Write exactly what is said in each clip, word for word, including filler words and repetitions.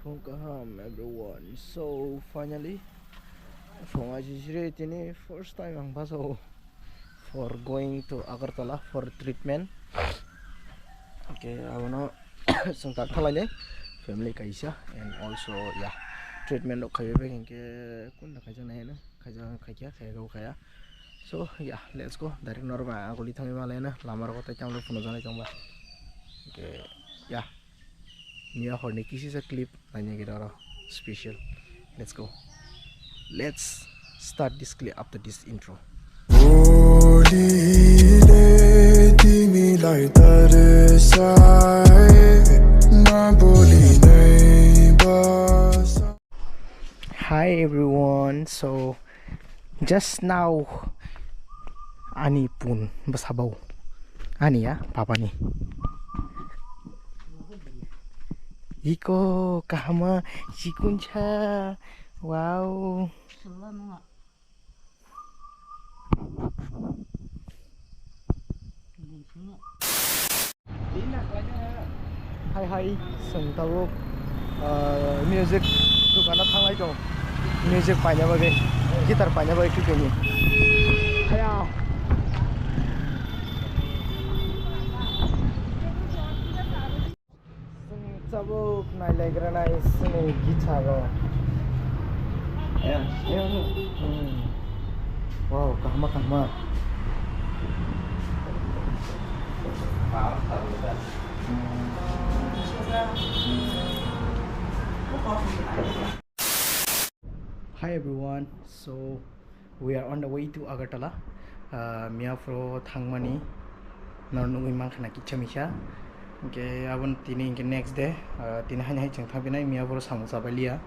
Welcome everyone. So finally, phunga sisiri tini first time ang basa o for going to Agartala for treatment. Okay, abono chwng tak thalaini family kaisa and also, yeah, treatment rok khaiwi bai hinkhe kunna khaijak nai hino, khaijak khaikya, khaiya khe bo khaiya. So yeah, let's go, direct norok aguli thangwi malaina lama rogo tai tamo phunukjaknai tongba. Okay, yeah. Miya horni kisisa clip naina gira oro special. Let's go. Let's start this clip after this intro. Boli le timi lai tarsai, na boli nai basa. Hi everyone, so just now ani pun bwsabo ani ya papani iko kahama chikuncha, wow. Hai hai, chwng tabuk, ah, music dukano thanglai tongo. Music paina bagwi, guitar paina bagwi twi tongni. Haya. Chwng tabuk nailaigrana chini guitar o. Hmm. Wow, kahma kahma. Hi everyone, so we are on the way to Agartala. Ah, Miyapuro thangmani norok nugwi mankha na kisa misa. Hinkhe aboni tini hinkhe next day, ah, tini haino hai chwng thangphinai Miyapuro samung chabai liya.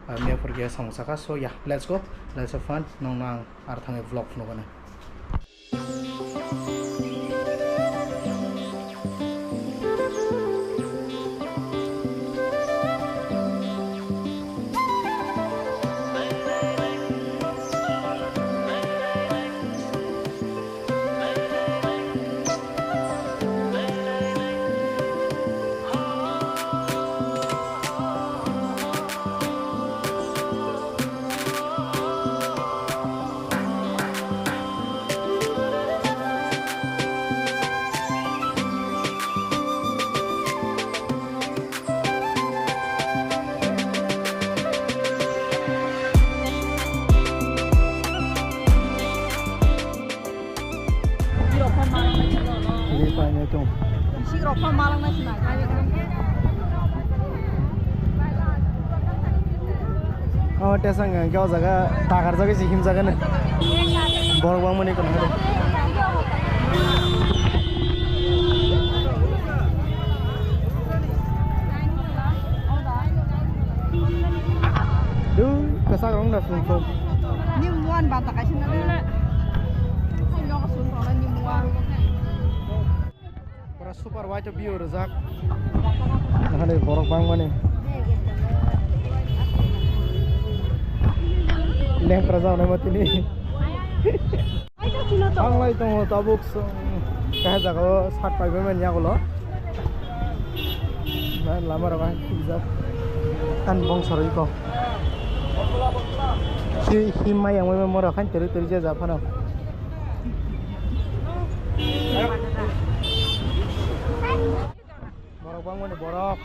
Ah, Miyapuro khe samung chakha. So yeah, let's go, let's have fun. Nokno ang ar thangwi vlog phunukgwna. Ri painai tong. Bisik rok pha malang nai sinai. Oh, tesang ang kau jaga takar jaga si him jaga ne. Borok bang mani kono. Duh, kesak rong da sung sung. Ni muan bata kaisa na. Ni muan. Pura super white view rijak. Nahani borok bangmani. Lengpra jaonai ma tini. Tanglai tongo tabuk song. Kaha jaga o sat paibai mani yagulo. Na lama rok hai khibijak. Kan bong soroi ko. Hi, hi mai yang mai mora kan teri teri ja ja phano. Borok bangmani borok.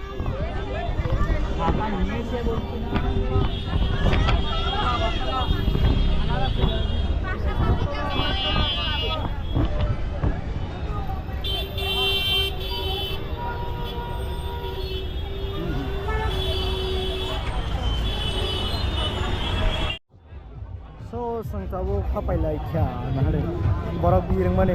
So, chwng tabuk hapai lai kha, nahare borok birwng mani.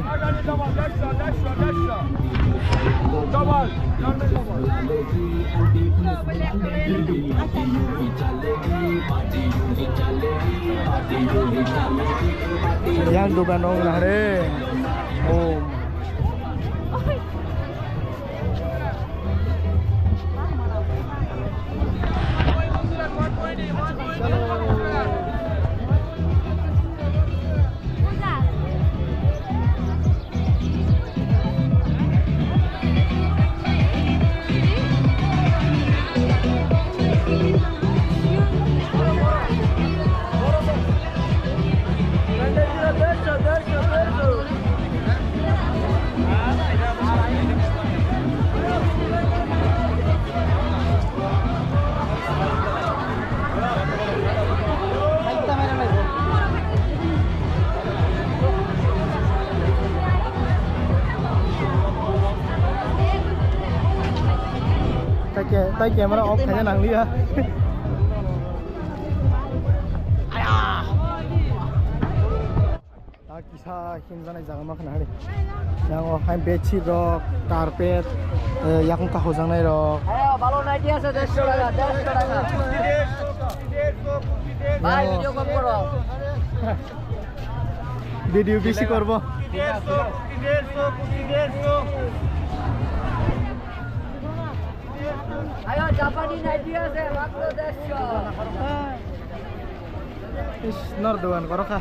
Yang dugan rok nahare. Oh. Tai camera off khaina nangliya. Aya. Ta kisa himjanai jaga ma khna hari. Yang o hai bedsheet rok, carpet, eh, yakung kahojak nai rok. Ayo, bhalo naiti ashe, dershot taka, dershot taka. Bhai, video kom koro. Video bisi korbo. Ayo, Japani naiti ashe, matro dershot. Is, nor dogan koro kha.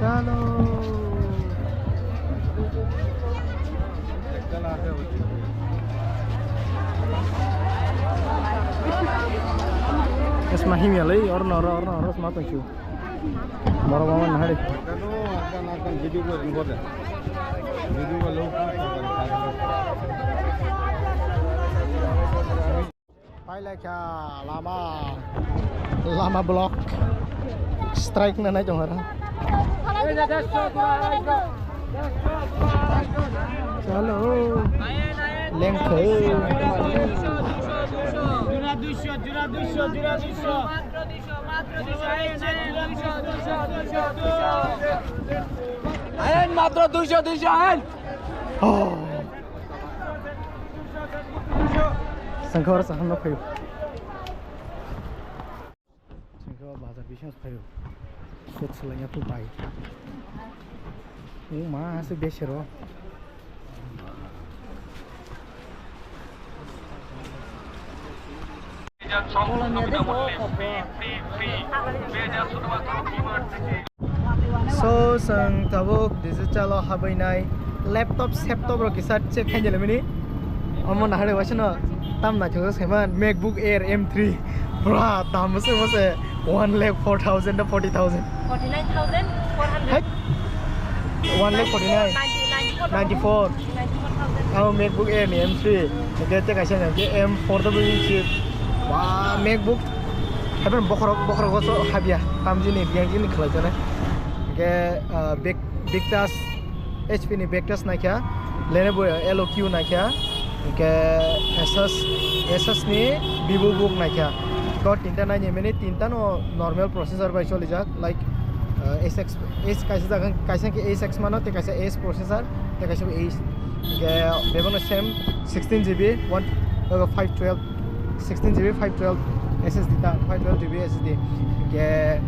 Chalo. Is, mahim ya lei, orno, orno, orno, orno, sma tong chu. Borok mama nahari. Pailai kha lama, lama block. Strike na nai tong hara. Chalo. Lengkhe. Jura duisho, jura duisho, jura duisho. Ayen matro duisho, duisho, ayen. Oh. Sengkho oro saham no phaio. Sengkho bazar bising phaio. Sot selengya tu bai. Oh ma, se besero. So, chwng tabuk digital o habwi nai laptop, septop rok kisa check khainai lemani. Omo nahari waisano tam naithok se man MacBook Air M three. Bra, dam se mo se one lakh four thousand to forty thousand. Forty-nine thousand four hundred. Hai? One lakh forty-nine. Ninety, ninety-four. Ninety-four. Ninety-four thousand. Abo MacBook Air ni M three. Hingke te kaisa hingke M four double chip. Ba, MacBook. Haiphano bokhorok, bokhorok o so habya. Tamjini, biyang jini khlai jana. Hingke, ah, Vic-, Victus, H P ni Victus naikha. Lenovo L O Q naikha. Hingke Asus, Asus ni VivoBook naikha. Ko tinta naini mene tinta no normal processor bai cholijak, like, uh, S X, S kaisa jaga, kaisa ke S X mano, te kaisa S processor, te kaisa H. Hingke bebano same sixteen G B, one, uh, five twelve, sixteen G B, five twelve S S D ta, five twelve G B S S D. Hingke,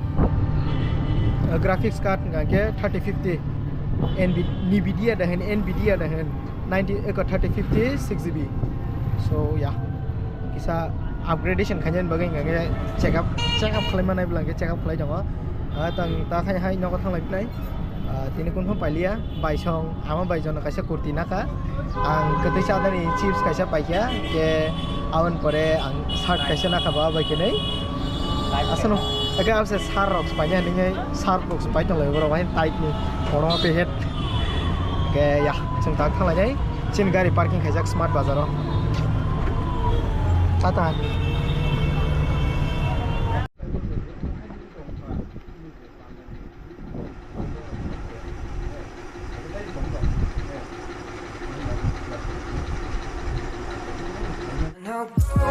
uh, graphics card hingke thirty fifty, N V, Nvidia da hen, Nvidia da hen. Ninety, eko thirty fifty six G B. So, yeah. Kisa upgradation khainani bagwi hingkha khe check up, check up khlai manai bwlangkhe check up khlai tongo. Ah, tang ta khai hai nogo thanglai phnai. Ah, tini kunphang pailiya, baisong, ama baijono kaisa kurti nakha. Ang kwtwi chadani chips kaisa paikha, hingkhe aboni pore ang shirt kaisa nakha ba bai khenwi. Aswkno, eke abse sir rok paina hinwi sir rok pai tonglai borok hai tight ni kono pehet. Ke ya, chwng tak thanglainai. Chini gari parking khaijak Smart Bazar o. Tata. No.